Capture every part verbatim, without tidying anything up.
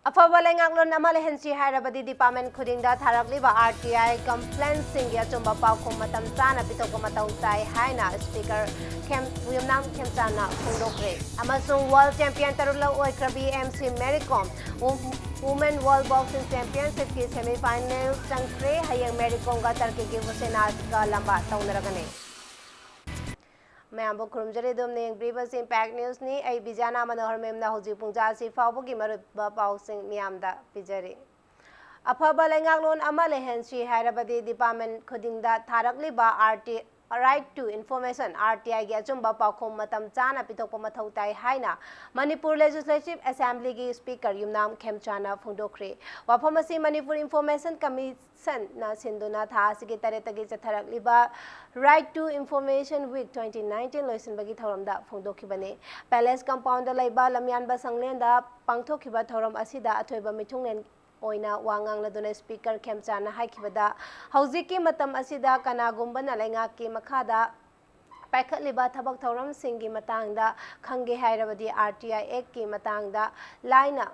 ꯑꯐꯕ ꯂꯩꯉꯥꯛꯂꯣꯟ ꯑꯃ ꯂꯩꯍꯟꯁꯤ ꯍꯥꯏꯔꯕꯗꯤ department ꯈꯨꯗꯤꯡꯗ ꯊꯥꯔꯛꯂꯤꯕ RTI complaintꯁꯤꯡꯒꯤ ꯑꯆꯨꯝꯕ ꯄꯥꯎꯈꯨꯝ ꯃꯇꯝ ꯆꯥꯅ ꯄꯤꯊꯣꯛꯄ ꯃꯊꯧ ꯇꯥꯏ ꯍꯥꯏꯅ Speaker ꯈꯦꯝ-, ꯌꯨꯝꯅꯥꯝ ꯈꯦꯝꯆꯥꯟꯅ ꯐꯣꯡꯗꯣꯛꯈ꯭ꯔꯦ꯫ ꯑꯃꯁꯨꯡ world champion ꯇꯔꯨꯛꯂꯛ ꯑꯣꯏꯈ꯭ꯔꯕꯤ MC Mary Kom Wo-, Women World Boxing Championshipꯀꯤ semifinal ꯆꯪꯈ꯭ꯔꯦ꯫ ꯍꯌꯦꯡ Mary Komꯒ Turkeyꯒꯤ Vusenaga ꯂꯝꯕꯥ ꯇꯧꯅꯔꯒꯅꯤ꯫ ꯃꯌꯥꯝꯕꯨ ꯈꯨꯔꯨꯝꯖꯔꯤ꯫ ꯑꯗꯣꯝꯅ ꯌꯦꯡꯕꯤꯔꯤꯕꯁꯤ Impact Newsꯅꯤ꯫ ꯑꯩ ꯕꯤꯖꯥꯅꯥ ꯃꯅꯣꯍꯔ ꯃꯦꯝꯅ ꯍꯧꯖꯤꯛ ꯄꯨꯡ ꯇꯔꯥ ꯑꯁꯤ ꯐꯥꯎꯕꯒꯤ ꯃꯔꯨꯑꯣꯏꯕ ꯄꯥꯎꯁꯤꯡ ꯃꯤꯌꯥꯝꯗ ꯄꯤꯖꯔꯤ꯫ ꯑꯐꯕ ꯂꯩꯉꯥꯛꯂꯣꯟ ꯑꯃ ꯂꯩꯍꯟꯁꯤ ꯍꯥꯏꯔꯕꯗꯤ department ꯈꯨꯗꯤꯡꯗ ꯊꯥꯔꯛꯂꯤꯕ RT, Right to Information, RTIꯒꯤ ꯑꯆꯨꯝꯕ ꯄꯥꯎꯈꯨꯝ ꯃꯇꯝ ꯆꯥꯅ ꯄꯤꯊꯣꯛꯄ ꯃꯊꯧ ꯇꯥꯏ ꯍꯥꯏꯅ ꯃꯅꯤꯄꯨꯔ Legislative Assemblyꯒꯤ Speaker ꯌꯨꯝꯅꯥꯝ ꯈꯦꯝꯆꯥꯟꯅ ꯐꯣꯡꯗꯣꯛꯈ꯭ꯔꯦ꯫ ꯋꯥꯐꯝ ꯑꯁꯤ ꯃꯅꯤꯄꯨꯔ Information Commission ꯁꯟꯅ ꯁꯤꯟꯗꯨꯅ ꯊꯥ ꯑꯁꯤꯒꯤ ꯇꯔꯦꯠꯇꯒꯤ ꯆꯠꯊꯔꯛꯂꯤꯕ Right to Information Week twenty nineteen ꯂꯣꯏꯁꯤꯟꯕꯒꯤ ꯊꯧꯔꯝꯗ ꯐꯣꯡꯗꯣꯛꯈꯤꯕꯅꯤ꯫ Palace compoundꯗ ꯂꯩꯕ ꯂꯝꯌꯥꯟꯕ ꯁꯪꯂꯦꯟꯗ ꯄꯥꯡꯊꯣꯛꯈꯤꯕ ꯊꯧꯔꯝ ꯑꯁꯤꯗ ꯑꯊꯣꯏꯕ ꯃꯤꯊꯨꯡꯂꯦꯟ ꯑꯣꯏꯅ ꯋꯥ ꯉꯥꯡꯂꯗꯨꯅ Speaker ꯈꯦꯝꯆꯥꯟꯅ ꯍꯥꯏꯈꯤꯕꯗ, ꯍꯧꯖꯤꯛꯀꯤ ꯃꯇꯝ ꯑꯁꯤꯗ ꯀꯅꯥꯒꯨꯝꯕꯅ ꯂꯩꯉꯥꯛꯀꯤ ꯃꯈꯥꯗ ꯄꯥꯏꯈꯠꯂꯤꯕ ꯊꯕꯛ ꯊꯧꯔꯝꯁꯤꯡꯒꯤ ꯃꯇꯥꯡꯗ ꯈꯪꯒꯦ ꯍꯥꯏꯔꯕꯗꯤ RTI Actꯀꯤ ꯃꯇꯥꯡꯗ ꯂꯥꯏꯅ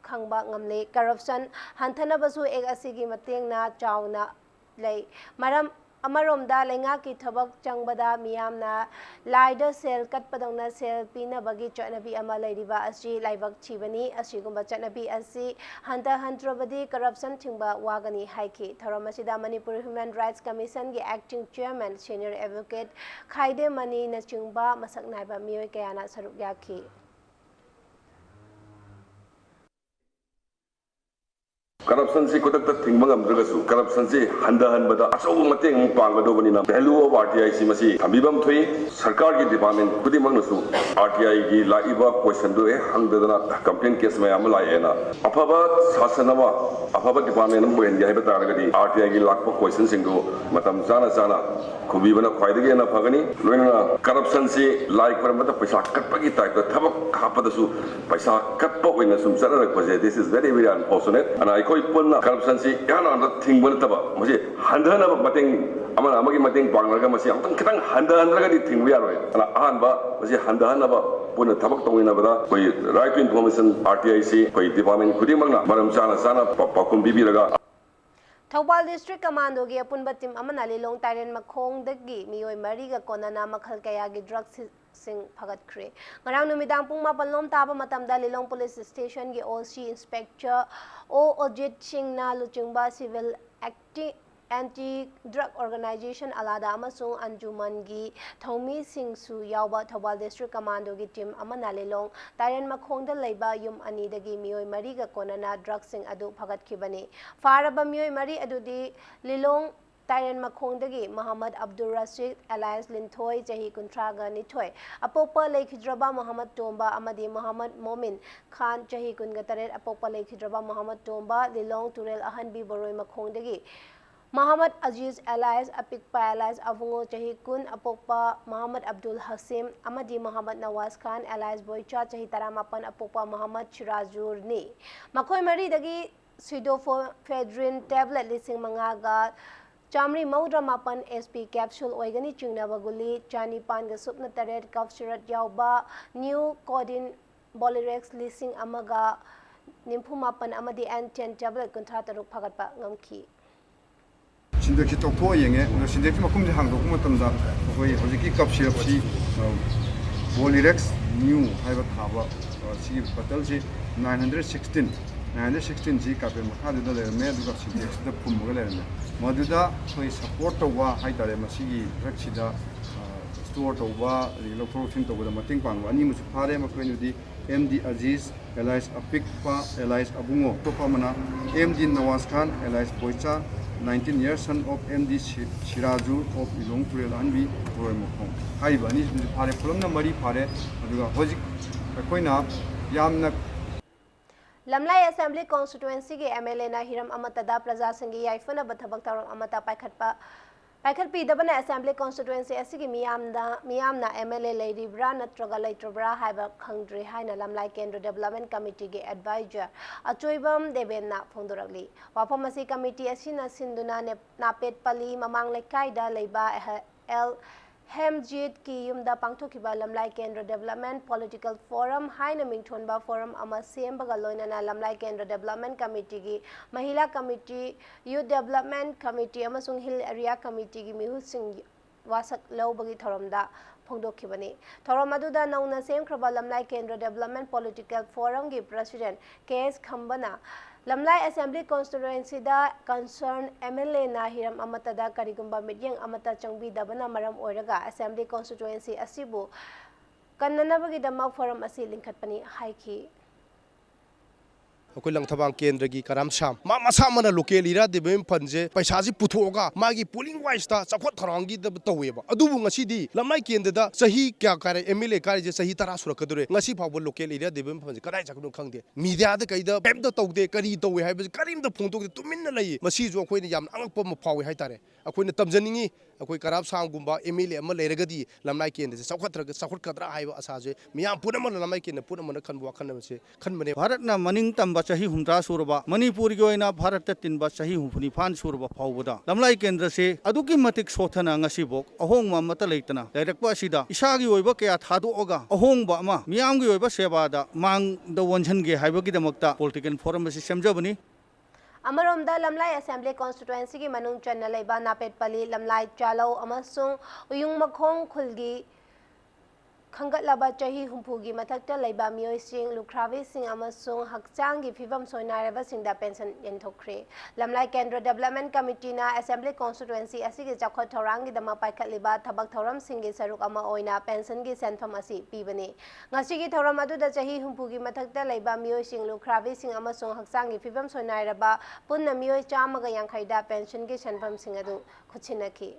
ꯈꯪꯕ ꯉꯝꯂꯦ꯫ Corruption ꯍꯟꯊꯅꯕꯁꯨ Act ꯑꯁꯤꯒꯤ ꯃꯇꯦꯡꯅ ꯆꯥꯎꯅ ꯂꯩ꯫ ꯃꯔꯝ, ꯑꯃꯔꯣꯝꯗ ꯂꯩꯉꯥꯛꯀꯤ ꯊꯕꯛ ꯆꯪꯕꯗ ꯃꯤꯌꯥꯝꯅ ꯂꯥꯏꯗ ꯁꯦꯜ ꯀꯠꯄꯗꯧꯅ ꯁꯦꯜ ꯄꯤꯅꯕꯒꯤ ꯆꯠꯅꯕꯤ ꯑꯃ ꯂꯩꯔꯤꯕ ꯑꯁꯤ ꯂꯥꯏꯕꯛ ꯊꯤꯕꯅꯤ꯫ ꯑꯁꯤꯒꯨꯝꯕ ꯆꯠꯅꯕꯤ ꯑꯁꯤ ꯍꯟꯊꯍꯟꯗ꯭ꯔꯕꯗꯤ corruption ꯊꯤꯡꯕ ꯋꯥꯒꯅꯤ ꯍꯥꯏꯈꯤ꯫ ꯊꯧꯔꯝ ꯑꯁꯤꯗ Manipur Human Rights Commissionꯒꯤ Acting Chairman, Senior Advocate ꯈꯥꯏꯗꯦ ꯃꯅꯤꯅꯆꯤꯡꯕ ꯃꯁꯛ ꯅꯥꯏꯕ ꯃꯤꯑꯣꯏ ꯀꯌꯥꯅ ꯁꯔꯨꯛ ꯌꯥꯈꯤ꯫ Corruptionꯁꯤ ꯈꯨꯗꯛꯇ ꯊꯤꯡꯕ ꯉꯝꯗ꯭ꯔꯒꯁꯨ, corruptionꯁꯤ ꯍꯟꯊꯍꯟꯕꯗ ꯑꯆꯧꯕ ꯃꯇꯦꯡ ꯑꯃ ꯄꯥꯡꯒꯗꯧꯕꯅꯤꯅ, value of RTIꯁꯤ ꯃꯁꯤ ꯊꯝꯕꯤꯐꯝ ꯊꯣꯛꯏ꯫ ꯁꯔꯀꯥꯔꯒꯤ department ꯈꯨꯗꯤꯡꯃꯛꯅꯁꯨ RTIꯒꯤ ꯂꯥꯛꯏꯕ questionꯗꯨ ꯍꯦꯛ ꯍꯪꯗꯗꯅ complaint case ꯃꯌꯥꯝ ꯑꯃ ꯂꯥꯛꯑꯦꯅ, ꯑꯐꯕ ꯁꯥꯁꯟ ꯑꯃ, ꯑꯐꯕ department ꯑꯃ ꯑꯣꯏꯍꯟꯒꯦ ꯍꯥꯏꯕ ꯇꯥꯔꯒꯗꯤ, RTIꯒꯤ ꯂꯥꯛꯄ questionꯁꯤꯡꯗꯨ ꯃꯇꯝ ꯆꯥꯅ ꯆꯥꯅ ꯈꯨꯝꯕꯤꯕꯅ ꯈ꯭ꯋꯥꯏꯗꯒꯤ ꯍꯦꯟꯅ ꯐꯒꯅꯤ꯫ ꯂꯣꯏꯅꯅ corruptionꯁꯤ ꯂꯥꯏ ꯈꯣꯏꯔꯝꯕꯗ ꯄꯩꯁꯥ ꯀꯠꯄꯒꯤ typeꯇ ꯊꯕꯛ ꯍꯥꯞꯄꯗꯁꯨ ꯄꯩꯁꯥ ꯀꯠꯄ ꯑꯣꯏꯅ ꯁꯨꯝ ꯆꯠꯅꯔꯛꯄꯁꯦ, this is very, very unfortunate꯫ ꯑꯗꯨꯅ ꯑꯩꯈꯣꯏ ꯄꯨꯟꯅ corruptionꯁꯤ ꯏꯍꯥꯟ ꯍꯥꯟꯅ ꯊꯤꯡꯕ ꯅꯠꯇꯕ, ꯃꯁꯤ ꯍꯟꯊꯍꯟꯅꯕ ꯃꯇꯦꯡ, ꯑꯃꯅ ꯑꯃꯒꯤ ꯃꯇꯦꯡ ꯄꯥꯡꯅꯔꯒ ꯃꯁꯤ ꯑꯃꯨꯛꯇꯪ ꯈꯤꯇꯪ ꯍꯟꯊꯍꯟꯗ꯭ꯔꯒꯗꯤ ꯊꯤꯡꯕ ꯌꯥꯔꯣꯏ꯫ ꯑꯗꯨꯅ ꯑꯍꯥꯟꯕ ꯃꯁꯤ ꯍꯟꯊꯍꯟꯅꯕ ꯄꯨꯟꯅ ꯊꯕꯛ ꯇꯧꯃꯤꯟꯅꯕꯗ ꯑꯩꯈꯣꯏ Right to Information, R T I, ꯑꯁꯤ ꯑꯩꯈꯣꯏ department ꯈꯨꯗꯤꯡꯃꯛꯅ ꯃꯔꯝ ꯆꯥꯅ ꯆꯥꯅ ꯄ-, ꯄꯥꯎꯈꯨꯝ ꯄꯤꯕꯤꯔꯒ ꯊꯧꯕꯥꯜ District Commandoꯒꯤ ꯑꯄꯨꯟꯕ team ꯑꯃꯅ ꯂꯤꯂꯣꯡ ꯇꯥꯏꯔꯦꯟ ꯃꯈꯣꯡꯗꯒꯤ ꯃꯤꯑꯣꯏ ꯃꯔꯤꯒ ꯀꯣꯟꯅꯅ ꯃꯈꯜ ꯀꯌꯥꯒꯤ drugsꯁꯤꯡ ꯐꯒꯠꯈ꯭ꯔꯦ꯫ ꯉꯔꯥꯡ ꯅꯨꯃꯤꯗꯥꯡ ꯄꯨꯡ ꯃꯥꯄꯟ ꯂꯣꯝ ꯇꯥꯕ ꯃꯇꯝꯗ ꯂꯤꯂꯣꯡ Police Stationꯒꯤ O C Inspector O ꯑꯣꯖꯤꯠ ꯁꯤꯡꯅ ꯂꯨꯆꯤꯡꯕ civil acti-, anti drug organization ꯑꯂꯥꯗꯥ ꯑꯃꯁꯨꯡ ꯑꯟꯖꯨꯃꯟꯒꯤ ꯊꯧꯃꯤꯁꯤꯡꯁꯨ ꯌꯥꯎꯕ ꯊꯧꯕꯥꯜ District Commandoꯒꯤ team ꯑꯃꯅ ꯂꯤꯂꯣꯡ ꯇꯥꯏꯔꯦꯟ ꯃꯈꯣꯡꯗ ꯂꯩꯕ ꯌꯨꯝ ꯑꯅꯤꯗꯒꯤ ꯃꯤꯑꯣꯏ ꯃꯔꯤꯒ ꯀꯣꯟꯅꯅ drugsꯁꯤꯡ ꯑꯗꯨ ꯐꯒꯠꯈꯤꯕꯅꯤ꯫ ꯐꯥꯔꯕ ꯃꯤꯑꯣꯏ ꯃꯔꯤ ꯑꯗꯨꯗꯤ ꯂꯤꯂꯣꯡ ꯇꯥꯏꯔꯦꯟ ꯃꯈꯣꯡꯗꯒꯤ ꯃꯣꯍꯝꯃꯗ ꯑꯕꯗꯨꯜ ꯔꯁꯤꯗ alias ꯂꯤꯟꯊꯣꯏ, ꯆꯍꯤ ꯀꯨꯟꯊ꯭ꯔꯥꯒ ꯅꯤꯊꯣꯏ, ꯑꯄꯣꯛꯄ ꯂꯩꯈꯤꯗ꯭ꯔꯕ ꯃꯣꯍꯝꯃꯗ ꯇꯣꯝꯕ ꯑꯃꯗꯤ ꯃꯣꯍꯝꯃꯗ ꯃꯣꯃꯤꯟ ꯈꯥꯟ, ꯆꯍꯤ ꯀꯨꯟꯒ ꯇꯔꯦꯠ, ꯑꯄꯣꯛꯄ ꯂꯩꯈꯤꯗ꯭ꯔꯕ ꯃꯣꯍꯝꯃꯗ ꯇꯣꯝꯕ, ꯂꯤꯂꯣꯡ ꯇꯨꯔꯦꯜ ꯑꯍꯟꯕꯤ ꯕꯣꯔꯣꯏ ꯃꯈꯣꯡꯗꯒꯤ ꯃꯣꯍꯝꯃꯗ ꯑꯖꯤꯖ alias ꯑꯄꯤꯛꯄ alias ꯑꯕꯨꯡꯉꯣ, ꯆꯍꯤ ꯀꯨꯟ, ꯑꯄꯣꯛꯄ ꯃꯣꯍꯝꯃꯗ ꯑꯕꯗꯨꯜ ꯍꯁꯤꯝ ꯑꯃꯗꯤ ꯃꯣꯍꯝꯃꯗ ꯅꯋꯥꯖ ꯈꯥꯟ alias ꯕꯣꯏꯆꯥ, ꯆꯍꯤ ꯇꯔꯥꯃꯥꯄꯟ, ꯑꯄꯣꯛꯄ ꯃꯣꯍꯝꯃꯗ ꯁꯤꯔꯥꯖꯨꯔꯅꯤ꯫ ꯃꯈꯣꯏ ꯃꯔꯤꯗꯒꯤ pseudoephedrine tablet ꯂꯤꯁꯤꯡ ꯃꯉꯥꯒ ꯆꯥꯃꯔꯤ ꯃꯧꯗ꯭ꯔꯥ ꯃꯥꯄꯟ S P capsule ꯑꯣꯏꯒꯅꯤ ꯆꯤꯡꯅꯕ ꯒꯨꯂꯤ ꯆꯥꯅꯤꯄꯥꯟꯒ ꯁꯨꯞꯅ ꯇꯔꯦꯠ, cough syrup ꯌꯥꯎꯕ new codeine Bolirex ꯂꯤꯁꯤꯡ ꯑꯃꯒ ꯅꯤꯐꯨ ꯃꯥꯄꯟ ꯑꯃꯗꯤ N ten tablet ꯀꯨꯟꯊ꯭ꯔꯥ ꯇꯔꯨꯛ ꯐꯒꯠꯄ ꯉꯝꯈꯤ꯫ Sindexꯁꯤ ꯇꯧꯊꯣꯛꯑ ꯌꯦꯡꯉꯦ꯫ ꯑꯗꯣ Sindexꯀꯤ ꯃꯈꯨꯝꯁꯦ ꯍꯥꯡꯗꯣꯛꯄ ꯃꯇꯝꯗ ꯑꯩꯈꯣꯏ ꯍꯧꯖꯤꯛꯀꯤ cough syrupꯁꯤ, ꯑ, Bolirex new ꯍꯥꯏꯕ ꯊꯥꯕ, ꯑ, ꯁꯤꯒꯤ bottleꯁꯤ nine hundred sixteen, nine hundred sixteen ꯁꯤ carpet ꯃꯈꯥꯗꯨꯗ ꯂꯩꯔꯝꯃꯦ, ꯑꯗꯨꯒ Sindexꯁꯤꯗ ꯐꯨꯝꯃꯒ ꯂꯩꯔꯝꯃꯦ꯫ ꯃꯗꯨꯗ ꯑꯩꯈꯣꯏ support ꯇꯧꯕ ꯍꯥꯏꯇꯥꯔꯦ, ꯃꯁꯤꯒꯤ drugꯁꯤꯗ, ꯑ, store ꯇꯧꯕ, ꯑꯗꯒꯤ ꯂꯧꯊꯣꯛ ꯂꯧꯁꯤꯟ ꯇꯧꯕꯗ ꯃꯇꯦꯡ ꯄꯥꯡꯕ ꯑꯅꯤ ꯑꯃꯁꯨ ꯐꯥꯔꯦ꯫ ꯃꯈꯣꯏ ꯑꯗꯨꯗꯤ M D ꯑꯖꯤꯖ alias ꯑꯄꯤꯛꯄ alias ꯑꯕꯨꯡꯉꯣ, ꯑꯇꯣꯞꯄ ꯑꯃꯅ M D Nawaz Khan alias ꯕꯣꯏꯆꯥ, nineteen years, son of M D ꯁꯤ-, ꯁꯤꯔꯥꯖꯨ of ꯂꯤꯂꯣꯡ ꯇꯨꯔꯦꯜ ꯑꯍꯟꯕꯤ, ꯕꯣꯔꯣꯏ ꯃꯈꯣꯡ꯫ ꯍꯥꯏꯔꯤꯕ ꯑꯅꯤꯁꯤꯗꯤ ꯐꯥꯔꯦ, ꯄꯨꯂꯞꯅ ꯃꯔꯤ ꯐꯥꯔꯦ꯫ ꯑꯗꯨꯒ ꯍꯧꯖꯤꯛ ꯑꯩꯈꯣꯏꯅ ꯌꯥꯝꯅ ꯂꯝꯂꯥꯏ Assembly Constituencyꯒꯤ M L Aꯅ ꯍꯤꯔꯝ ꯑꯃꯠꯇꯗ ꯄ꯭ꯔꯖꯥꯁꯤꯡꯒꯤ ꯌꯥꯏꯐꯅꯕ ꯊꯕꯛ ꯊꯧꯔꯝ ꯑꯃꯠꯇ ꯄꯥꯏꯈꯠꯄ ꯄꯥꯏꯈꯠꯄꯤꯗꯕꯅ Assembly Constituency ꯑꯁꯤꯒꯤ ꯃꯤꯌꯥꯝꯗ, ꯃꯤꯌꯥꯝꯅ M L A ꯂꯩꯔꯤꯕ꯭ꯔꯥ ꯅꯠꯇ꯭ꯔꯒ ꯂꯩꯇ꯭ꯔꯕ꯭ꯔꯥ ꯍꯥꯏꯕ ꯈꯪꯗ꯭ꯔꯦ ꯍꯥꯏꯅ ꯂꯝꯂꯥꯏ ꯀꯦꯟꯗ꯭ꯔ Development Committeeꯒꯤ advisor ꯑꯆꯣꯏꯕꯝ ꯗꯦꯕꯦꯟꯅ ꯐꯣꯡꯗꯣꯔꯛꯂꯤ꯫ ꯋꯥꯐꯝ ꯑꯁꯤ committee ꯑꯁꯤꯅ ꯁꯤꯟꯗꯨꯅ ꯅꯦꯞ-, ꯅꯥꯄꯦꯠ ꯄꯂꯤ ꯃꯃꯥꯡ ꯂꯩꯀꯥꯏꯗ ꯂꯩꯕ ꯑꯦꯍ-, ꯑꯦꯜ ꯍꯦꯝꯖꯤꯠꯀꯤ ꯌꯨꯝꯗ ꯄꯥꯡꯊꯣꯛꯈꯤꯕ ꯂꯝꯂꯥꯏ ꯀꯦꯟꯗ꯭ꯔ Development Political Forum ꯍꯥꯏꯅ ꯃꯤꯡꯊꯣꯟꯕ forum ꯑꯃ ꯁꯦꯝꯕꯒ ꯂꯣꯏꯅꯅ ꯂꯝꯂꯥꯏ ꯀꯦꯟꯗ꯭ꯔ Development Committeeꯒꯤ, ꯃꯍꯤꯂꯥ Committee, Youth Development Committee ꯑꯃꯁꯨꯡ Hill Area Committeeꯒꯤ ꯃꯤꯍꯨꯠꯁꯤꯡ ꯋꯥꯁꯛ ꯂꯧꯕꯒꯤ ꯊꯧꯔꯝꯗ ꯐꯣꯡꯗꯣꯛꯈꯤꯕꯅꯤ꯫ ꯊꯧꯔꯝ ꯑꯗꯨꯗ ꯅꯧꯅ ꯁꯦꯝꯈ꯭ꯔꯕ ꯂꯝꯂꯥꯏ ꯀꯦꯟꯗ꯭ꯔ Development Political Forumꯒꯤ President ꯀꯦ ꯑꯦꯁ ꯈꯝꯕꯅ ꯂꯝꯂꯥꯏ Assembly Constituencyꯗ concern MLAꯅ ꯍꯤꯔꯝ ꯑꯃꯠꯇꯗ ꯀꯔꯤꯒꯨꯝꯕ ꯃꯤꯠꯌꯦꯡ ꯑꯃꯠꯇ ꯆꯪꯕꯤꯗꯕꯅ ꯃꯔꯝ ꯑꯣꯏꯔꯒ Assembly Constituency ꯑꯁꯤꯕꯨ ꯀꯟꯅꯅꯕꯒꯤꯗꯃꯛ forum ꯑꯁꯤ ꯂꯤꯡꯈꯠꯄꯅꯤ ꯍꯥꯏꯈꯤ꯫ ꯑꯩꯈꯣꯏ ꯂꯪꯊꯕꯥꯜ ꯀꯦꯟꯗ꯭ꯔꯒꯤ ꯀꯔꯥꯝ ꯁꯥꯝ ꯃꯥ ꯃꯁꯥꯃꯛꯅ local area development fundꯁꯦ ꯄꯩꯁꯥꯁꯤ ꯄꯨꯊꯣꯛꯑꯒ ꯃꯥꯒꯤ polling wiseꯇ ꯆꯥꯎꯈꯠ ꯊꯧꯔꯥꯡꯒꯤꯗꯃꯛ ꯇꯧꯋꯦꯕ꯫ ꯑꯗꯨꯕꯨ ꯉꯁꯤꯗꯤ ꯂꯝꯂꯥꯏ ꯀꯦꯟꯗ꯭ꯔꯗ ꯆꯍꯤ ꯀꯌꯥ ꯀꯥꯔꯦ, MLA ꯀꯥꯔꯤꯁꯦ ꯆꯍꯤ ꯇꯔꯥ ꯁꯨꯔꯛꯀꯗꯧꯔꯦ, ꯉꯁꯤ ꯐꯥꯎꯕ local area development fundꯁꯦ ꯀꯗꯥꯏ ꯆꯠꯈ꯭ꯔꯤꯅꯣ ꯈꯪꯗꯦ꯫ Mediaꯗ ꯀꯩꯗ ꯀꯩꯝꯇ ꯇꯧꯗꯦ, ꯀꯔꯤ ꯇꯧꯋꯦ ꯍꯥꯏꯕꯁꯦ ꯀꯔꯤꯝꯇ ꯐꯣꯡꯗꯣꯛꯇꯦ, ꯇꯨꯃꯤꯟꯅ ꯂꯩꯌꯦ꯫ ꯃꯁꯤꯁꯨ ꯑꯩꯈꯣꯏꯅ ꯌꯥꯝꯅ ꯑꯉꯛꯄ ꯑꯃ ꯐꯥꯎꯏ ꯍꯥꯏꯇꯥꯔꯦ꯫ ꯑꯩꯈꯣꯏꯅ ꯇꯝꯖꯅꯤꯡꯉꯤ, ꯑꯩꯈꯣꯏ ꯀꯔꯥꯝ ꯁꯥꯝꯒꯨꯝꯕ MLA ꯑꯃ ꯂꯩꯔꯒꯗꯤ ꯂꯝꯂꯥꯏ ꯀꯦꯟꯗ꯭ꯔꯁꯦ ꯆꯥꯎꯈꯠꯇ꯭ꯔꯒ, ꯆꯥꯎꯈꯠꯀꯗ꯭ꯔꯥ ꯍꯥꯏꯕ ꯑꯁꯥꯁꯦ ꯃꯤꯌꯥꯝ ꯄꯨꯝꯅꯃꯛꯅ, ꯂꯝꯂꯥꯏ ꯀꯦꯟꯗ꯭ꯔ ꯄꯨꯝꯅꯃꯛꯅ ꯈꯟꯕ ꯋꯥꯈꯜ ꯑꯃꯁꯦ ꯈꯟꯕꯅꯦ꯫ ꯚꯥꯔꯠꯅ ꯃꯅꯤꯡ ꯇꯝꯕ ꯆꯍꯤ ꯍꯨꯝꯗ꯭ꯔꯥ ꯁꯨꯔꯕ, ꯃꯅꯤꯄꯨꯔꯒꯤ ꯑꯣꯏꯅ ꯚꯥꯔꯠꯇ ꯇꯤꯟꯕ ꯆꯍꯤ ꯍꯨꯝꯐꯨ ꯅꯤꯄꯥꯟ ꯁꯨꯔꯕ ꯐꯥꯎꯕꯗ ꯂꯝꯂꯥꯏ ꯀꯦꯟꯗ꯭ꯔꯁꯦ ꯑꯗꯨꯛꯀꯤ ꯃꯇꯤꯛ ꯁꯣꯠꯊꯅ ꯉꯁꯤꯐꯥꯎ ꯑꯍꯣꯡꯕ ꯑꯃꯠꯇ ꯂꯩꯇꯅ ꯂꯩꯔꯛꯄ ꯑꯁꯤꯗ ꯏꯁꯥꯒꯤ ꯑꯣꯏꯕ ꯀꯌꯥ ꯊꯥꯗꯣꯛꯑꯒ ꯑꯍꯣꯡꯕ ꯑꯃ, ꯃꯤꯌꯥꯝꯒꯤ ꯑꯣꯏꯕ ꯁꯦꯕꯥꯗ ꯃꯥꯡꯗ ꯑꯣꯟꯁꯤꯟꯒꯦ ꯍꯥꯏꯕꯒꯤꯗꯃꯛꯇ political forum ꯑꯁꯤ ꯁꯦꯝꯖꯕꯅꯤ꯫ ꯑꯃꯔꯣꯝꯗ ꯂꯝꯂꯥꯏ Assembly Constituencyꯒꯤ ꯃꯅꯨꯡ ꯆꯟꯅ ꯂꯩꯕ ꯅꯥꯄꯦꯠꯄꯂꯤ, ꯂꯝꯂꯥꯏ ꯆꯥꯂꯧ ꯑꯃꯁꯨꯡ ꯎꯌꯨꯡꯃꯈꯣꯡ ꯈꯨꯜꯒꯤ ꯈꯟꯒꯠꯂꯕ ꯆꯍꯤ ꯍꯨꯝꯐꯨꯒꯤ ꯃꯊꯛꯇ ꯂꯩꯕ ꯃꯤꯑꯣꯏꯁꯤꯡ, ꯂꯨꯈ꯭ꯔꯥꯕꯤꯁꯤꯡ ꯑꯃꯁꯨꯡ ꯍꯛꯆꯥꯡꯒꯤ ꯐꯤꯕꯝ ꯁꯣꯏꯅꯥꯏꯔꯕꯁꯤꯡꯗ pension ꯌꯦꯟꯊꯣꯛꯈ꯭ꯔꯦ꯫ ꯂꯝꯂꯥꯏ ꯀꯦꯟꯗ꯭ꯔ Development Committeeꯅ Assembly Constituency ꯑꯁꯤꯒꯤ ꯆꯥꯎꯈꯠ ꯊꯧꯔꯥꯡꯒꯤꯗꯃꯛ ꯄꯥꯏꯈꯠꯂꯤꯕ ꯊꯕꯛ ꯊꯧꯔꯝꯁꯤꯡꯒꯤ ꯁꯔꯨꯛ ꯑꯃ ꯑꯣꯏꯅ pensionꯒꯤ ꯁꯦꯟꯐꯝ ꯑꯁꯤ ꯄꯤꯕꯅꯤ꯫ ꯉꯁꯤꯒꯤ ꯊꯧꯔꯝ ꯑꯗꯨꯗ ꯆꯍꯤ ꯍꯨꯝꯐꯨꯒꯤ ꯃꯊꯛꯇ ꯂꯩꯕ ꯃꯤꯑꯣꯏꯁꯤꯡ, ꯂꯨꯈ꯭ꯔꯥꯕꯤꯁꯤꯡ ꯑꯃꯁꯨꯡ ꯍꯛꯆꯥꯡꯒꯤ ꯐꯤꯕꯝ ꯁꯣꯏꯅꯥꯏꯔꯕ ꯄꯨꯟꯅ ꯃꯤꯑꯣꯏ ꯆꯥꯝꯃꯒ ꯌꯥꯡꯈꯩꯗ pensionꯒꯤ ꯁꯦꯟꯐꯝꯁꯤꯡ ꯑꯗꯨ ꯈꯨꯠꯁꯤꯟꯅꯈꯤ꯫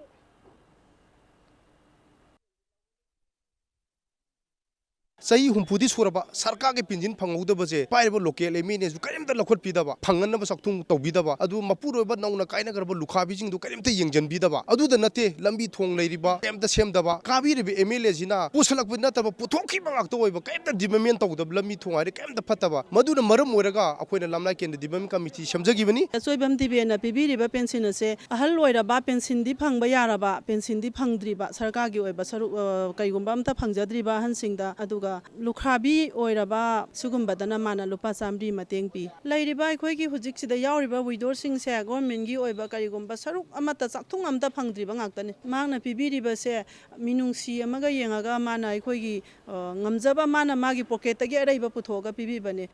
ꯆꯍꯤ ꯍꯨꯝꯐꯨꯗꯤ ꯁꯨꯔꯕ ꯁꯔꯀꯥꯔꯒꯤ ꯄꯦꯟꯁꯤꯟ ꯐꯪꯍꯧꯗꯕꯁꯦ ꯄꯥꯏꯔꯤꯕ ꯂꯣꯀꯦꯜ ꯑꯦꯝ ꯑꯦꯜ ꯑꯦꯁꯨ ꯀꯔꯤꯝꯇ ꯂꯧꯈꯠꯄꯤꯗꯕ, ꯐꯪꯍꯟꯅꯕ ꯆꯥꯛꯊꯨꯡ ꯇꯧꯕꯤꯗꯕ, ꯑꯗꯨ ꯃꯄꯨꯔꯣꯏꯕ ꯅꯧꯅ ꯀꯥꯏꯅꯈ꯭ꯔꯕ ꯂꯨꯈ꯭ꯔꯥꯕꯤꯁꯤꯡꯗꯨ ꯀꯔꯤꯝꯇ ꯌꯦꯡꯁꯤꯟꯕꯤꯗꯕ꯫ ꯑꯗꯨꯗ ꯅꯠꯇꯦ, ꯂꯝꯕꯤ ꯊꯣꯡ ꯂꯩꯔꯤꯕ ꯀꯔꯤꯝꯇ ꯁꯦꯝꯗꯕ, ꯀꯥꯕꯤꯔꯤꯕ ꯑꯦꯝ ꯑꯦꯜ ꯑꯦꯁꯤꯅ ꯄꯨꯁꯜꯂꯛꯄ ꯅꯠꯇꯕ ꯄꯨꯊꯣꯛꯈꯤꯕ ꯉꯥꯛꯇ ꯑꯣꯏꯕ, ꯀꯔꯤꯝꯇ ꯗꯤꯕꯂꯞꯃꯦꯟ ꯇꯧꯗꯕ, ꯂꯝꯕꯤ ꯊꯣꯡ ꯍꯥꯏꯔꯦ ꯀꯔꯤꯝꯇ ꯐꯠꯇꯕ꯫ ꯃꯗꯨꯅ ꯃꯔꯝ ꯑꯣꯏꯔꯒ ꯑꯩꯈꯣꯏꯅ ꯂꯝꯂꯥꯏ ꯀꯦꯟꯗ꯭ꯔ ꯗꯤꯕꯂꯞꯃꯦꯟ ꯀꯃꯤꯇꯤ ꯁꯦꯝꯖꯈꯤꯕꯅꯤ꯫ ꯑꯆꯣꯏꯕꯝ ꯇꯤꯕꯦꯟꯅ ꯄꯤꯕꯤꯔꯤꯕ ꯄꯦꯟꯁꯤꯟ ꯑꯁꯦ ꯑꯍꯜ ꯑꯣꯏꯔꯕ, ꯄꯦꯟꯁꯤꯟꯗꯤ ꯐꯪꯕ ꯌꯥꯔꯕ, ꯄꯦꯟꯁꯤꯟꯗꯤ ꯐꯪꯗ꯭ꯔꯤꯕ, ꯁꯔꯀꯥꯔꯒꯤ ꯑꯣꯏꯕ ꯁꯔꯨꯛ, ꯑ, ꯀꯩꯒꯨꯝꯕ ꯑꯝꯇ ꯐꯪꯖꯗ꯭ꯔꯤꯕ ꯑꯍꯟꯁꯤꯡꯗ, ꯑꯗꯨꯒ ꯂꯨꯈ꯭ꯔꯥꯕꯤ ꯑꯣꯏꯔꯕ ꯁꯤꯒꯨꯝꯕꯗꯅ ꯃꯥꯅ ꯂꯨꯄꯥ ꯆꯥꯃꯔꯤ ꯃꯇꯦꯡ ꯄꯤ꯫ ꯂꯩꯔꯤꯕ ꯑꯩꯈꯣꯏꯒꯤ ꯍꯧꯖꯤꯛꯁꯤꯗ ꯌꯥꯎꯔꯤꯕ ꯋꯤꯗꯣꯁꯤꯡꯁꯦ ꯒꯣꯔꯃꯦꯟꯒꯤ ꯑꯣꯏꯕ ꯀꯔꯤꯒꯨꯝꯕ ꯁꯔꯨꯛ ꯑꯃꯠꯇ, ꯆꯥꯛꯊꯨꯡ ꯑꯃꯠꯇ ꯐꯪꯗ꯭ꯔꯤꯕ ꯉꯥꯛꯇꯅꯤ꯫ ꯃꯍꯥꯛꯅ ꯄꯤꯕꯤꯔꯤꯕꯁꯦ ꯃꯤꯅꯨꯡꯁꯤ ꯑꯃꯒ ꯌꯦꯡꯉꯒ ꯃꯥꯅ ꯑꯩꯈꯣꯏꯒꯤ, ꯑ, ꯉꯝꯖꯕ ꯃꯥꯅ ꯃꯥꯒꯤ ꯄꯣꯀꯦꯠꯇꯒꯤ ꯑꯔꯩꯕ ꯄꯨꯊꯣꯛꯑꯒ ꯄꯤꯕꯤꯕꯅꯤ꯫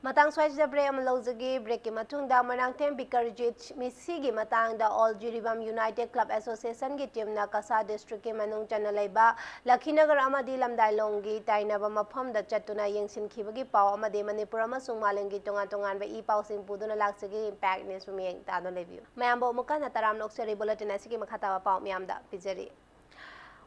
ꯃꯇꯥꯡ ꯁ꯭ꯋꯥꯏꯁꯤꯗ ꯕ꯭ꯔꯦꯛ ꯑꯃ ꯂꯧꯖꯒꯦ꯫ ꯕ꯭ꯔꯦꯛꯀꯤ ꯃꯇꯨꯡꯗ ꯃꯣꯏꯔꯥꯡꯊꯦꯝ ꯕꯤꯀꯔꯖꯤꯠ ꯃꯤꯁꯤꯒꯤ ꯃꯇꯥꯡꯗ ꯑꯣꯜ ꯖꯤꯔꯤꯕꯥꯝ ꯌꯨꯅꯥꯏꯇꯦꯗ ꯀ꯭ꯂꯕ ꯑꯦꯁꯣꯁꯤꯌꯦꯁꯟꯒꯤ ꯇꯤꯝꯅ ꯀꯁꯥꯔ ꯗꯤꯁꯇ꯭ꯔꯤꯛꯀꯤ ꯃꯅꯨꯡ ꯆꯟꯅ ꯂꯩꯕ ꯂꯈꯤꯅꯒꯔ ꯑꯃꯗꯤ ꯂꯝꯗꯥꯏꯂꯣꯡꯒꯤ ꯇꯥꯏꯅꯕ ꯃꯐꯝꯗ ꯆꯠꯇꯨꯅ ꯌꯦꯡꯁꯤꯟꯈꯤꯕꯒꯤ ꯄꯥꯎ ꯑꯃꯗꯤ ꯃꯅꯤꯄꯨꯔ ꯑꯃꯁꯨꯡ ꯃꯥꯂꯦꯝꯒꯤ ꯇꯣꯉꯥꯟ ꯇꯣꯉꯥꯟꯕ ꯏ ꯄꯥꯎꯁꯤꯡ ꯄꯨꯗꯨꯅ ꯂꯥꯛꯆꯒꯦ꯫ ꯏꯝꯄꯦꯛ ꯅ꯭ꯌꯨꯁꯄꯨ ꯃꯤꯠꯌꯦꯡ ꯇꯥꯗꯨꯅ ꯂꯩꯕꯤꯌꯨ꯫ ꯃꯌꯥꯝꯕꯨ ꯑꯃꯨꯛꯀ ꯍꯟꯅ ꯇꯔꯥꯝꯅ ꯑꯣꯛꯆꯔꯤ꯫ ꯕꯨꯂꯦꯇꯤꯟ ꯑꯁꯤꯒꯤ ꯃꯈꯥ ꯇꯥꯕ ꯄꯥꯎ ꯃꯌꯥꯝꯗ ꯄꯤꯖꯔꯤ꯫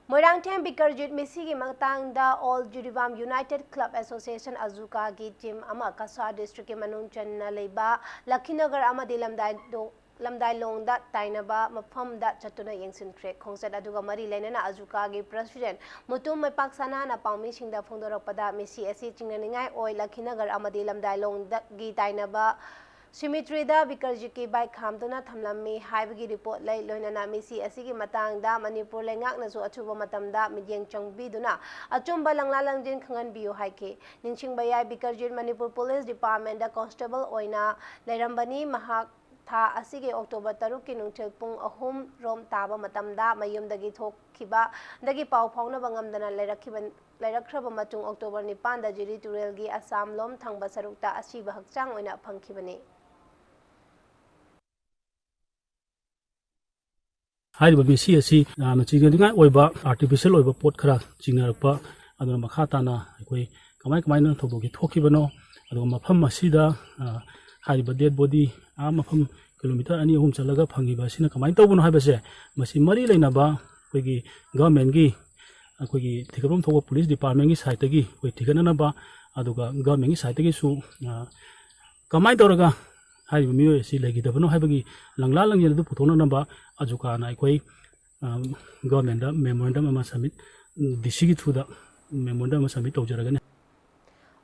ꯃꯣꯏꯔꯥꯡꯊꯦꯝ ꯕꯤꯀꯔꯖꯤꯠ ꯃꯤꯁꯤꯒꯤ ꯃꯇꯥꯡꯗ all Jiribam united club association, ꯑꯖꯨꯀꯥꯒꯤ ꯇꯤꯝ ꯑꯃ ꯀꯁꯥꯔ ꯗꯤꯁꯇ꯭ꯔꯤꯛꯀꯤ ꯃꯅꯨꯡ ꯆꯟꯅ ꯂꯩꯕ ꯂꯈꯤꯅꯒꯔ ꯑꯃꯗꯤ ꯂꯝꯗꯥꯏꯗꯣ-, ꯂꯝꯗꯥꯏꯂꯣꯡꯗ ꯇꯥꯏꯅꯕ ꯃꯐꯝꯗ ꯆꯠꯇꯨꯅ ꯌꯦꯡꯁꯤꯟꯈ꯭ꯔꯦ꯫ ꯈꯣꯡꯆꯠ ꯑꯗꯨꯒ ꯃꯔꯤ ꯂꯩꯅꯅ ꯑꯖꯨꯀꯥꯒꯤ ꯄ꯭ꯔꯁꯤꯗꯦꯟꯠ ꯃꯨꯇꯨꯝ ꯃꯩꯄꯥꯛ ꯁꯅꯥꯅ ꯄꯥꯎꯃꯤꯁꯤꯡꯗ ꯐꯣꯡꯗꯣꯔꯛꯄꯗ, ꯃꯤꯁꯤ ꯑꯁꯤ ꯆꯤꯡꯅꯅꯤꯡꯉꯥꯏ ꯑꯣꯏ, ꯂꯈꯤꯅꯒꯔ ꯑꯃꯗꯤ ꯂꯝꯗꯥꯏꯂꯣꯡꯗꯒꯤ ꯇꯥꯏꯅꯕ ꯁꯤꯃꯤꯇ꯭ꯔꯤꯗ ꯕꯤꯀꯔꯖꯤꯠꯀꯤ ꯕꯥꯏꯛ ꯈꯥꯝꯗꯨꯅ ꯊꯝꯂꯝꯃꯤ ꯍꯥꯏꯕꯒꯤ ꯔꯤꯄꯣꯔꯠ ꯂꯩ꯫ ꯂꯣꯏꯅꯅ ꯃꯤꯁꯤ ꯑꯁꯤꯒꯤ ꯃꯇꯥꯡꯗ ꯃꯅꯤꯄꯨꯔ ꯂꯩꯉꯥꯛꯅꯁꯨ ꯑꯊꯨꯕ ꯃꯇꯝꯗ ꯃꯤꯠꯌꯦꯡ ꯆꯪꯕꯤꯗꯨꯅ ꯑꯆꯨꯝꯕ ꯂꯪꯂꯥ ꯂꯪꯖꯤꯟ ꯈꯪꯍꯟꯕꯤꯌꯨ ꯍꯥꯏꯈꯤ꯫ ꯅꯤꯡꯁꯤꯡꯕ ꯌꯥꯏ, ꯕꯤꯀꯔꯖꯤꯠ ꯃꯅꯤꯄꯨꯔ ꯄꯨꯂꯤꯁ ꯗꯤꯄꯥꯔꯠꯃꯦꯟꯗ ꯀꯣꯟꯁꯇꯦꯕꯜ ꯑꯣꯏꯅ ꯂꯩꯔꯝꯕꯅꯤ꯫ ꯃꯍꯥꯛ ꯊꯥ ꯑꯁꯤꯒꯤ ꯑꯣꯛꯇꯣꯕꯔ ꯇꯔꯨꯛꯀꯤ ꯅꯨꯡꯊꯤꯜ ꯄꯨꯡ ꯑꯍꯨꯝ ꯔꯣꯝ ꯇꯥꯕ ꯃꯇꯝꯗ ꯃꯌꯨꯝꯗꯒꯤ ꯊꯣꯛꯈꯤꯕꯗꯒꯤ ꯄꯥꯎ ꯐꯥꯎꯅꯕ ꯉꯝꯗꯅ ꯂꯩꯔꯛꯈꯤꯕ, ꯂꯩꯔꯛꯈ꯭ꯔꯕ ꯃꯇꯨꯡ ꯑꯣꯛꯇꯣꯕꯔ ꯅꯤꯄꯥꯟꯗ ꯖꯤꯔꯤ ꯇꯨꯔꯦꯜꯒꯤ ꯑꯁꯥꯝ ꯂꯣꯝ ꯊꯪꯕ ꯁꯔꯨꯛꯇ ꯑꯁꯤꯕ ꯍꯛꯆꯥꯡ ꯑꯣꯏꯅ ꯐꯪꯈꯤꯕꯅꯤ꯫ ꯍꯥꯏꯔꯤꯕ ꯃꯤꯁꯤ ꯑꯁꯤ ꯌꯥꯝꯅ ꯆꯤꯡꯅꯅꯤꯡꯉꯥꯏ ꯑꯣꯏꯕ ꯑꯥꯔꯇꯤꯐꯤꯁꯤꯌꯦꯜ ꯑꯣꯏꯕ ꯄꯣꯠ ꯈꯔ ꯆꯤꯡꯅꯔꯛꯄ, ꯑꯗꯨꯅ ꯃꯈꯥ ꯇꯥꯅ ꯑꯩꯈꯣꯏ ꯀꯃꯥꯏ ꯀꯃꯥꯏꯅ ꯊꯧꯗꯣꯛꯁꯤ ꯊꯣꯛꯈꯤꯕꯅꯣ, ꯑꯗꯨꯒ ꯃꯐꯝ ꯑꯁꯤꯗ, ꯑ, ꯍꯥꯏꯔꯤꯕ ꯗꯦꯗ ꯕꯣꯗꯤ ꯑꯥ ꯃꯐꯝ ꯀꯤꯂꯣꯃꯤꯇꯔ ꯑꯅꯤ ꯑꯍꯨꯝ ꯆꯠꯂꯒ ꯐꯪꯉꯤꯕ ꯑꯁꯤꯅ ꯀꯃꯥꯏꯅ ꯇꯧꯕꯅꯣ ꯍꯥꯏꯕꯁꯦ, ꯃꯁꯤ ꯃꯔꯤ ꯂꯩꯅꯕ ꯑꯩꯈꯣꯏꯒꯤ ꯒꯚꯔꯟꯃꯦꯟꯒꯤ ꯑꯩꯈꯣꯏꯒꯤ ꯊꯤꯒꯠꯐꯝ ꯊꯣꯛꯄ ꯄꯨꯂꯤꯁ ꯗꯤꯄꯥꯔꯠꯃꯦꯟꯒꯤ ꯁꯥꯏꯠꯇꯒꯤ ꯑꯩꯈꯣꯏ ꯊꯤꯒꯠꯅꯅꯕ, ꯑꯗꯨꯒ ꯒꯚꯔꯟꯃꯦꯟꯒꯤ ꯁꯥꯏꯠꯇꯒꯤꯁꯨ, ꯑ, ꯀꯃꯥꯏꯅ ꯇꯧꯔꯒ ꯍꯥꯏꯔꯤꯕ ꯃꯤꯑꯣꯏ ꯑꯁꯤ ꯂꯩꯈꯤꯗꯕꯅꯣ ꯍꯥꯏꯕꯒꯤ ꯂꯪꯂꯥ ꯂꯪꯖꯦꯜ ꯑꯗꯨ ꯄꯨꯊꯣꯛꯅꯅꯕ ꯑꯖꯨꯀꯥꯅ ꯑꯩꯈꯣꯏ, ꯑ, ꯒꯚꯔꯟꯃꯦꯟꯗ ꯃꯦꯃꯣꯔꯦꯟꯗꯝ ꯑꯃ ꯁꯕꯃꯤꯠ, ꯗꯤ ꯁꯤꯒꯤ ꯊ꯭ꯔꯨꯗ ꯃꯦꯃꯣꯔꯦꯟꯗꯝ ꯑꯃ ꯁꯕꯃꯤꯠ ꯇꯧꯖꯔꯒꯅꯤ꯫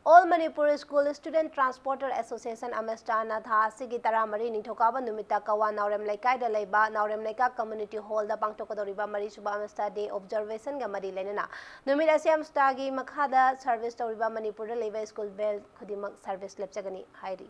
All Manipur School Student Transporter Association, ꯑꯃꯦꯁꯇꯥꯅ ꯊꯥ ꯑꯁꯤꯒꯤ ꯇꯔꯥꯃꯔꯤ ꯅꯤꯡꯊꯧꯀꯥꯕ ꯅꯨꯃꯤꯠꯇ ꯀꯋꯥ ꯅꯥꯎꯔꯦꯝ ꯂꯩꯀꯥꯏꯗ ꯂꯩꯕ ꯅꯥꯎꯔꯦꯝ ꯂꯩꯀꯥ ꯀꯝꯃ꯭ꯌꯨꯅꯤꯇꯤ ꯍꯣꯜꯗ ꯄꯥꯡꯊꯣꯛꯀꯗꯧꯔꯤꯕ ꯃꯔꯤꯁꯨꯕ ꯑꯃꯦꯁꯇꯥ ꯗꯦ ꯑꯣꯕꯖꯔꯕꯦꯁꯟꯒ ꯃꯔꯤ ꯂꯩꯅꯅ ꯅꯨꯃꯤꯠ ꯑꯁꯤ ꯑꯃꯦꯁꯇꯥꯒꯤ ꯃꯈꯥꯗ ꯁꯔꯚꯤꯁ ꯇꯧꯔꯤꯕ ꯃꯅꯤꯄꯨꯔꯗ ꯂꯩꯕ ꯁ꯭ꯀꯨꯜ ꯕꯦꯜ ꯈꯨꯗꯤꯡꯃꯛ ꯁꯔꯚꯤꯁ ꯂꯦꯞꯆꯒꯅꯤ ꯍꯥꯏꯔꯤ꯫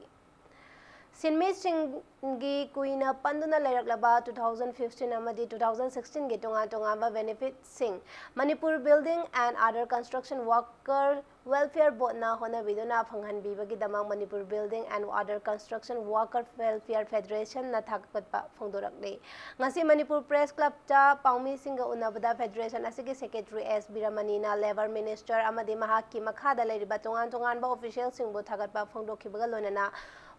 ꯁꯤꯟꯃꯤꯁꯤꯡꯒꯤ ꯀꯨꯏꯅ ꯄꯟꯗꯨꯅ ꯂꯩꯔꯛꯂꯕ two thousand fifteen ꯑꯃꯗꯤ two thousand sixteenꯒꯤ ꯇꯣꯉꯥꯟ ꯇꯣꯉꯥꯟꯕ ꯕꯦꯅꯤꯐꯤꯠꯁꯤꯡ Manipur Building and Other Construction Worker Welfare Boardꯅ ꯍꯣꯠꯅꯕꯤꯗꯨꯅ ꯐꯪꯍꯟꯕꯤꯕꯒꯤꯗꯃꯛ Manipur Building and Other Construction Worker Welfare Federationꯅ ꯊꯥꯒꯠꯄ ꯐꯣꯡꯗꯣꯔꯛꯂꯤ꯫ ꯉꯁꯤ ꯃꯅꯤꯄꯨꯔ ꯄ꯭ꯔꯦꯁ ꯀ꯭ꯂꯕꯇ ꯄꯥꯎꯃꯤꯁꯤꯡꯒ ꯎꯅꯕꯗ ꯐꯦꯗꯔꯦꯁꯟ ꯑꯁꯤꯒꯤ ꯁꯦꯀ꯭ꯔꯦꯇꯔꯤ ꯑꯦꯁ ꯕꯤꯔꯃꯅꯤꯅ ꯂꯦꯕꯔ ꯃꯤꯅꯤꯁꯇꯔ ꯑꯃꯗꯤ ꯃꯍꯥꯛꯀꯤ ꯃꯈꯥꯗ ꯂꯩꯔꯤꯕ ꯇꯣꯉꯥꯟ ꯇꯣꯉꯥꯟꯕ ꯑꯣꯐꯤꯁꯤꯌꯦꯜꯁꯤꯡꯕꯨ ꯊꯥꯒꯠꯄ ꯐꯣꯡꯗꯣꯛꯈꯤꯕꯒ ꯂꯣꯏꯅꯅ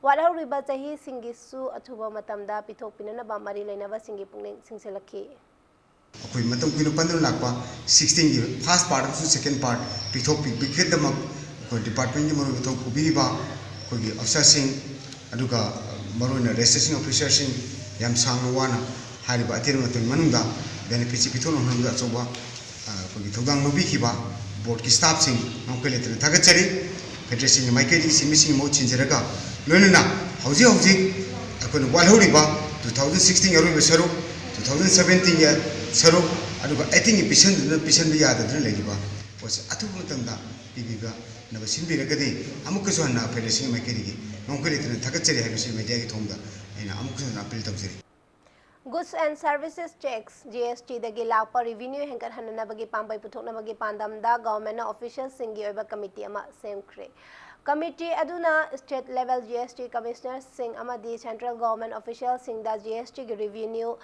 ꯋꯥꯠꯍꯧꯔꯤꯕ ꯆꯍꯤꯁꯤꯡꯒꯤꯁꯨ ꯑꯊꯨꯕ ꯃꯇꯝꯗ ꯄꯤꯊꯣꯛꯄꯤꯅꯅꯕ ꯃꯔꯤ ꯂꯩꯅꯕꯁꯤꯡꯒꯤ ꯄꯨꯛꯅꯤꯡ ꯆꯤꯡꯁꯤꯜꯂꯛꯈꯤ꯫ ꯑꯩꯈꯣꯏ ꯃꯇꯝ ꯀꯨꯏꯅ ꯄꯟꯗꯨꯅ ꯂꯥꯛꯄ sixteenꯒꯤ first part ꯑꯃꯁꯨꯡ second part ꯄꯤꯊꯣꯛꯄꯤꯕꯒꯤꯗꯃꯛ ꯑꯩꯈꯣꯏ ꯗꯤꯄꯥꯔꯠꯃꯦꯟꯒꯤ ꯃꯔꯨꯑꯣꯏꯕ ꯊꯧ ꯄꯨꯕꯤꯔꯤꯕ ꯑꯩꯈꯣꯏꯒꯤ ꯑꯣꯐꯤꯁꯥꯔꯁꯤꯡ, ꯑꯗꯨꯒ ꯃꯔꯨꯑꯣꯏꯅ ꯔꯦꯖꯤꯁꯇ꯭ꯔꯦꯁꯟ ꯑꯣꯐꯤꯁꯥꯔꯁꯤꯡ ꯌꯥꯝ ꯁꯥꯡꯅ ꯋꯥꯅ ꯍꯥꯏꯔꯤꯕ ꯑꯇꯦꯟꯕ ꯃꯇꯝꯒꯤ ꯃꯅꯨꯡꯗ ꯕꯦꯅꯤꯐꯤꯠꯁꯤ ꯄꯤꯊꯣꯛꯅꯕ ꯍꯣꯠꯅꯕꯗ ꯑꯆꯧꯕ, ꯑ, ꯑꯩꯈꯣꯏꯒꯤ ꯊꯧꯗꯥꯡ ꯂꯧꯕꯤꯈꯤꯕ ꯕꯣꯔꯗꯀꯤ ꯁ꯭ꯇꯥꯐꯁꯤꯡ ꯉꯝꯈꯩ ꯂꯩꯇꯅ ꯊꯥꯒꯠꯆꯔꯤ꯫ ꯐꯦꯗꯔꯦꯁꯟꯒꯤ ꯃꯥꯏꯀꯩꯗꯒꯤ ꯁꯤꯟꯃꯤꯁꯤꯡꯒꯤ ꯃꯍꯨꯠ ꯁꯤꯟꯖꯔꯒ ꯂꯣꯏꯅꯅ ꯍꯧꯖꯤꯛ ꯍꯧꯖꯤꯛ ꯑꯩꯈꯣꯏꯅ ꯋꯥꯠꯍꯧꯔꯤꯕ two thousand sixteenꯒꯤ ꯑꯔꯣꯏꯕ ꯁꯔꯨꯛ, two thousand seventeenꯒꯤ ꯁꯔꯨꯛ, ꯑꯗꯨꯒ eighteenꯒꯤ ꯄꯤꯁꯟꯗꯨꯅ, ꯄꯤꯁꯟꯕ ꯌꯥꯗꯗꯨꯅ ꯂꯩꯔꯤꯕ ꯄꯣꯠꯁꯦ ꯑꯊꯨꯕ ꯃꯇꯝꯗ ꯄꯤꯕꯤꯅꯕ ꯁꯤꯟꯕꯤꯔꯒꯗꯤ ꯑꯃꯨꯛꯀꯁꯨ ꯍꯟꯅ ꯐꯦꯗꯔꯦꯁꯟꯒꯤ ꯃꯥꯏꯀꯩꯗꯒꯤ ꯉꯝꯈꯩ ꯂꯩꯇꯅ ꯊꯥꯒꯠꯆꯔꯤ ꯍꯥꯏꯕꯁꯤ ꯃꯦꯗꯤꯌꯥꯒꯤ ꯊꯣꯡꯗ ꯑꯩꯅ ꯑꯃꯨꯛꯀꯁꯨ ꯍꯟꯅ ꯑꯄꯤꯜ ꯇꯧꯖꯔꯤ꯫ Goods and Services Tax, G S Tꯗꯒꯤ ꯂꯥꯛꯄ revenue ꯍꯦꯟꯒꯠꯍꯟꯅꯅꯕꯒꯤ ꯄꯥꯝꯕꯩ ꯄꯨꯊꯣꯛꯅꯕꯒꯤ ꯄꯥꯟꯗꯝꯗ ꯒꯚꯔꯟꯃꯦꯟꯠꯅ ꯑꯣꯐꯤꯁꯤꯌꯦꯜꯁꯤꯡꯒꯤ ꯑꯣꯏꯕ ꯀꯃꯤꯇꯤ ꯑꯃ ꯁꯦꯝꯈ꯭ꯔꯦ꯫ ꯀꯃꯤꯇꯤ ꯑꯗꯨꯅ state level G S T commissionerꯁꯤꯡ ꯑꯃꯗꯤ central government officialꯁꯤꯡꯗ G S Tꯒꯤ revenue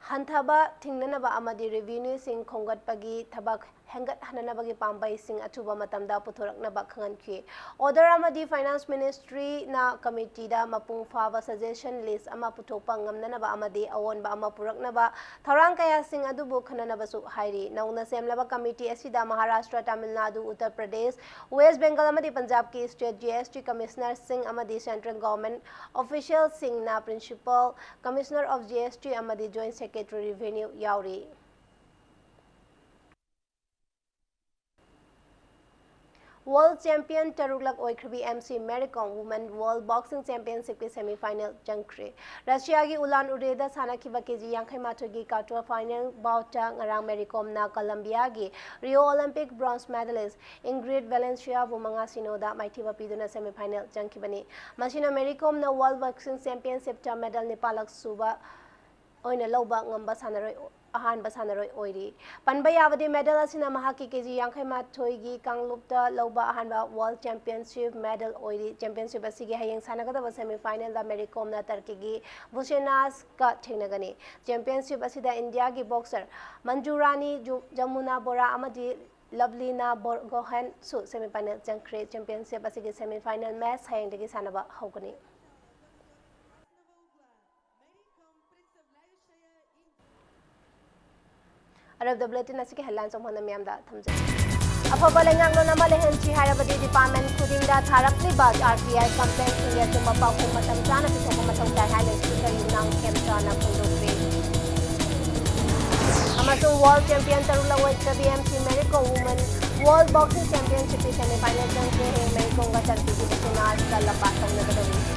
ꯍꯟꯊꯕ ꯊꯤꯡꯅꯅꯕ ꯑꯃꯗꯤ revenueꯁꯤꯡ ꯈꯣꯝꯒꯠꯄꯒꯤ ꯊꯕꯛ ꯍꯦꯟꯒꯠꯍꯟꯅꯅꯕꯒꯤ ꯄꯥꯝꯕꯩꯁꯤꯡ ꯑꯊꯨꯕ ꯃꯇꯝꯗ ꯄꯨꯊꯣꯔꯛꯅꯕ ꯈꯪꯍꯟꯈꯤ꯫ Order ꯑꯃꯗꯤ Finance Ministry ꯅ committee ꯗ ꯃꯄꯨꯡ ꯐꯥꯕ suggestion list ꯑꯃ ꯄꯨꯊꯣꯛꯄ ꯉꯝꯅꯅꯕ ꯑꯃꯗꯤ ꯑꯑꯣꯟꯕ ꯑꯃ ꯄꯨꯔꯛꯅꯕ ꯊꯧꯔꯥꯡ ꯀꯌꯥꯁꯤꯡ ꯑꯗꯨꯕꯨ ꯈꯟꯅꯅꯕꯁꯨ ꯍꯥꯏꯔꯤ꯫ ꯅꯧꯅ ꯁꯦꯝꯂꯕ committee ꯑꯁꯤꯗ ꯃꯍꯥꯔꯥꯁꯇ꯭ꯔ, ꯇꯥꯃꯤꯜ ꯅꯥꯗꯨ, ꯎꯠꯇꯔ ꯄ꯭ꯔꯗꯦꯁ, ꯋꯦꯁ꯭ꯠ ꯕꯦꯡꯒꯜ ꯑꯃꯗꯤ ꯄꯟꯖꯥꯕꯀꯤ state G S T commissioner ꯁꯤꯡ ꯑꯃꯗꯤ central government official ꯁꯤꯡꯅ Principal Commissioner of G S T ꯑꯃꯗꯤ Joint Secretary Revenue ꯌꯥꯎꯔꯤ꯫ World champion ꯇꯔꯨꯛꯂꯛ ꯑꯣꯏꯈ꯭ꯔꯕꯤ M C Mary Kom Women World Boxing Championship ꯀꯤ semi final ꯆꯪꯈ꯭ꯔꯦ꯫ ꯔꯁꯤꯌꯥꯒꯤ ꯎꯂꯥꯟ ꯎꯗꯦꯗ ꯁꯥꯟꯅꯈꯤꯕ ꯀꯦ ꯖꯤ ꯌꯥꯡꯈꯩ ꯃꯥꯊꯣꯏꯒꯤ quarter final bout ꯇ ꯉꯔꯥꯡ Mary Kom ꯅ ꯀꯂꯝꯕꯤꯌꯥꯒꯤ Rio Olympic bronze medalist Ingrid Valencia ꯕꯨ ꯃꯉꯥ ꯁꯤꯅꯣꯗ ꯃꯥꯏꯊꯤꯕ ꯄꯤꯗꯨꯅ semi final ꯆꯪꯈꯤꯕꯅꯤ꯫ ꯃꯁꯤꯅ Mary Kom ꯅ World Boxing Championship ꯇ medal ꯅꯤꯄꯥꯜꯂꯛ ꯁꯨꯕ ꯑꯣꯏꯅ ꯂꯧꯕ ꯉꯝꯕ ꯁꯥꯟꯅꯔꯣꯏ, ꯑꯍꯥꯟꯕ ꯁꯥꯟꯅꯔꯣꯏ ꯑꯣꯏꯔꯤ꯫ ꯄꯟꯕ ꯌꯥꯕꯗꯤ, medal ꯑꯁꯤꯅ ꯃꯍꯥꯛꯀꯤ ꯀꯦ ꯖꯤ ꯌꯥꯡꯈꯩ ꯃꯥꯊꯣꯏꯒꯤ ꯀꯥꯡꯂꯨꯞꯇ ꯂꯧꯕ ꯑꯍꯥꯟꯕ World Championship medal ꯑꯣꯏꯔꯤ꯫ Championship ꯑꯁꯤꯒꯤ ꯍꯌꯦꯡ ꯁꯥꯟꯅꯒꯗꯕ semi final ꯗ Mary Kom ꯅ ꯇꯔꯀꯤꯒꯤ Busenas ꯀ ꯊꯦꯡꯅꯒꯅꯤ꯫ Championship ꯑꯁꯤꯗ ꯏꯟꯗꯤꯌꯥꯒꯤ boxer ꯃꯟꯖꯨꯔꯥꯅꯤ ꯖꯨ-, ꯖꯃꯨꯅꯥ ꯕꯣꯔꯥ ꯑꯃꯗꯤ ꯂꯚꯂꯤꯅꯥ ꯕꯣꯔꯒꯣꯍꯦꯟ ꯁꯨ semi final ꯆꯪꯈ꯭ꯔꯦ꯫ Championship ꯑꯁꯤꯒꯤ semi final match ꯍꯌꯦꯡꯗꯒꯤ ꯁꯥꯟꯅꯕ ꯍꯧꯒꯅꯤ꯫ ꯑꯔꯣꯏꯕꯗ bulletin ꯑꯁꯤꯒꯤ headlines ꯑꯃꯨꯛ ꯍꯟꯅ ꯃꯤꯌꯥꯝꯗ ꯊꯝꯖꯒꯦ꯫ ꯑꯐꯕ ꯂꯩꯉꯥꯛꯂꯣꯟ ꯑꯃ ꯂꯩꯍꯟꯁꯤ ꯍꯥꯏꯔꯕꯗꯤ department ꯈꯨꯗꯤꯡꯗ ꯊꯥꯔꯛꯂꯤꯕ R T I complaint ꯁꯤꯡꯒꯤ ꯑꯆꯨꯝꯕ ꯄꯥꯎꯈꯨꯝ ꯃꯇꯝ ꯆꯥꯅ ꯄꯤꯊꯣꯛꯄ ꯃꯊꯧ ꯇꯥꯏ ꯍꯥꯏꯅ Speaker ꯌꯨꯝꯅꯥꯝ ꯈꯦꯝꯆꯥꯅ ꯐꯣꯡꯗꯣꯛꯈ꯭ꯔꯦ꯫ ꯑꯃꯁꯨꯡ world champion ꯇꯔꯨꯛꯂꯛ ꯑꯣꯏꯈ꯭ꯔꯕꯤ M C Mary Kom Women World Boxing Championship ꯀꯤ semi final ꯆꯪꯈ꯭ꯔꯦ꯫ ꯍꯌꯦꯡ Mary Kom ꯒ ꯇꯔꯀꯤꯒꯤ Busenas ꯀ ꯂꯝꯕꯥ ꯇꯧꯅꯒꯗꯧꯔꯤ꯫